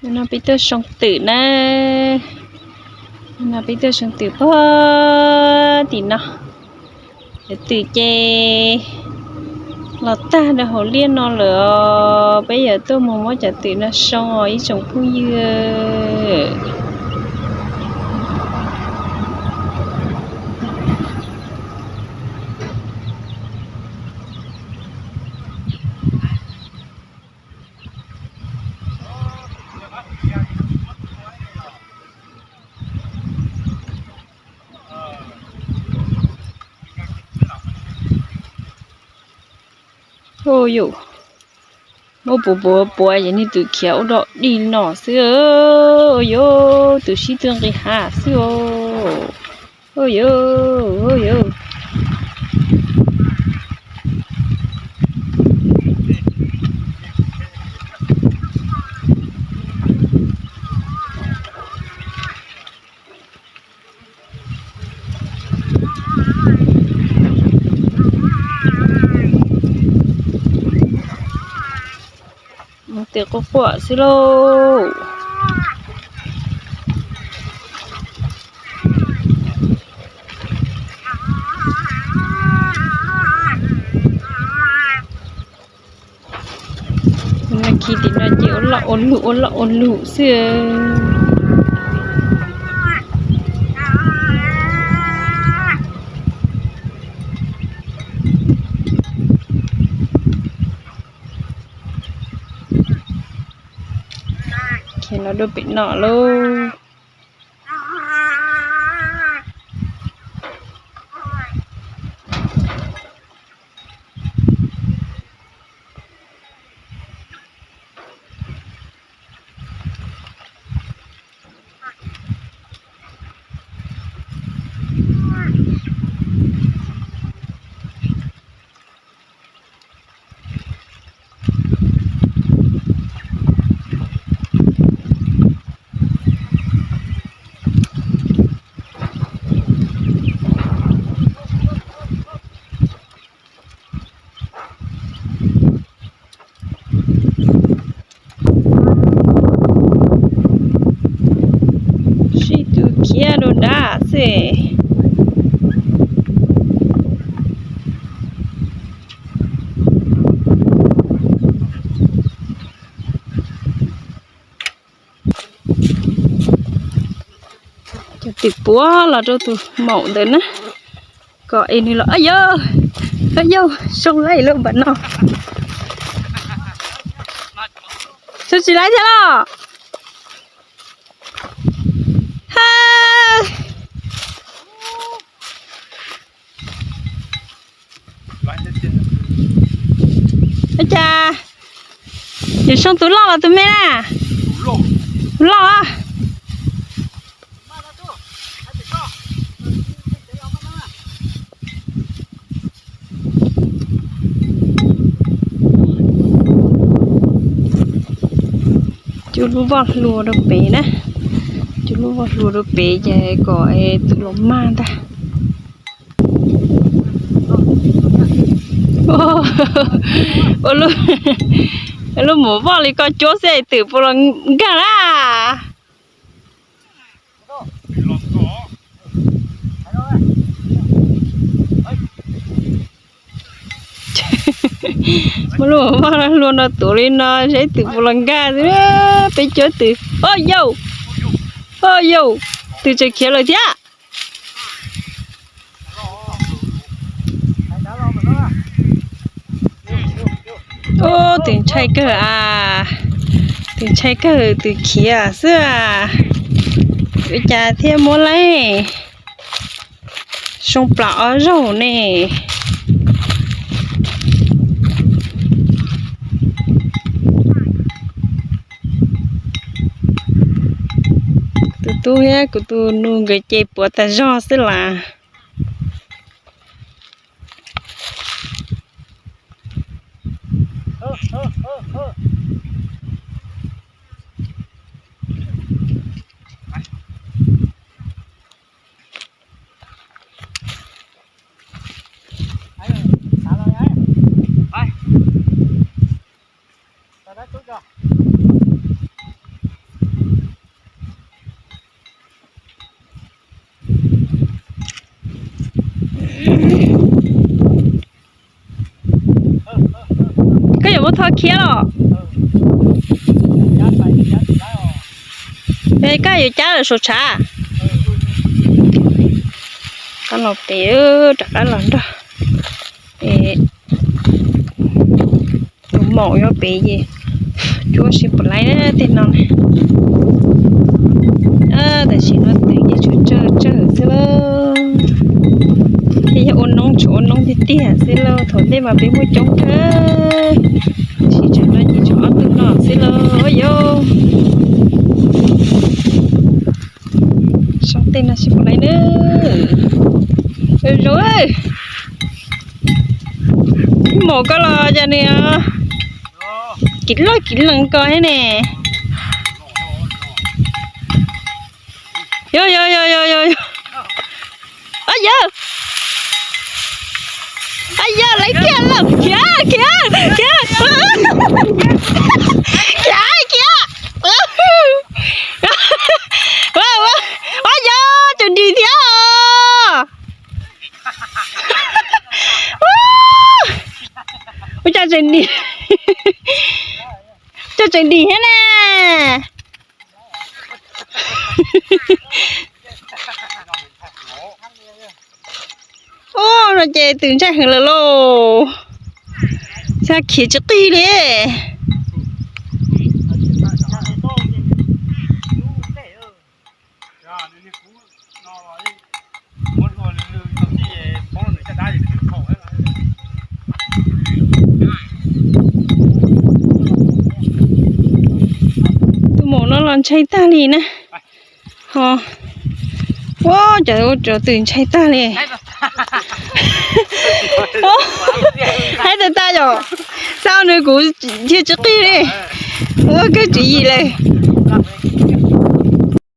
No peb tuaj soo twm na, no peb tuaj soo twm pog tim no. Cov twm ces los tag rau hauv liaj no lawm os, peb yuav tuaj mus muab cov twm no soo os ib tsoom phooj ywg. Ua yuj, muab puav puav puav ces niag twm khiav ua dog dig no xwb. Ua yuj, twm sib tw nqis hav xwb os. Ua yuj, ua yuj. Mus twm quaj quaj xwb lauj. Nag kis tim no ces ua loj ua lug ua loj ua lug xwb. Khiav los dua pem no lauj. Sib tw khiav rau nrad xwb. Cov twm puav los rau tus maum ntawd na, kom es nws los. Yog, yog, zoo lawm lub npam no. Sub tsis laib thiab los? Ha! Ua cas yuav soo tus loj los tus me na? Tus loj. Cub lub voj hlua rau pem na, cub lub voj hlua rau pem ces kom twm los mag ntag. Ua lub mus voj li koj cuab xwb twm puas los nkag na. Muab lub mus voj hlua no tuav li no saib twm puas los nkag xwb. Peb cuab twm. Ua yau, ua yau, twm tseem khiav lawm thiab. Ub, twm ntshai kawg a, twm ntshai kawg, twm khiav xwb a. Ua cas thiaj muab laib soo plam ob zaug ne. Tus tub thiab kuv tus nus nkawd ces puav tas zog xwb las. Muab tho khiav los. Koj yuav cab lawm saum tshav. Qab los pem, rov qab los nrog. Tus maum nyob pem ces cuab seb puas laib tej no na. Tam sim no twm ces tsuas tsawg tsawg xwb lauj. Thiab yog ua noob tsuas ua noob tiag tiag xwb lauj, thaum ntej mas peb muaj coob kawg. Tab sis tsam no ces tshuav ob tug no xwb lauj. Yog sab tej no seb puas laib na. Zoo, maum koj los cas nws kiv loj kiv lees ko thiab ne. Yog yog yog yog yog yog. Ab yog, ab yog, lawv kiag lawm, khiav khiav khiav, khiav khiav. Ab yog, tseem dim thiab os. Ua cas tseem dim, cas tseem dim thiab ne. Ub, no ces twm ntshai heev lawm lauj. Xav khiav tsis qig li. Tus maum no los ntshai tag li na. Ho, ua cas ua rau twm ntshai tag li. Haib tag tag yom, xav nws kuv thiaj tsis qig li. Ua kawg tswv yim lawm.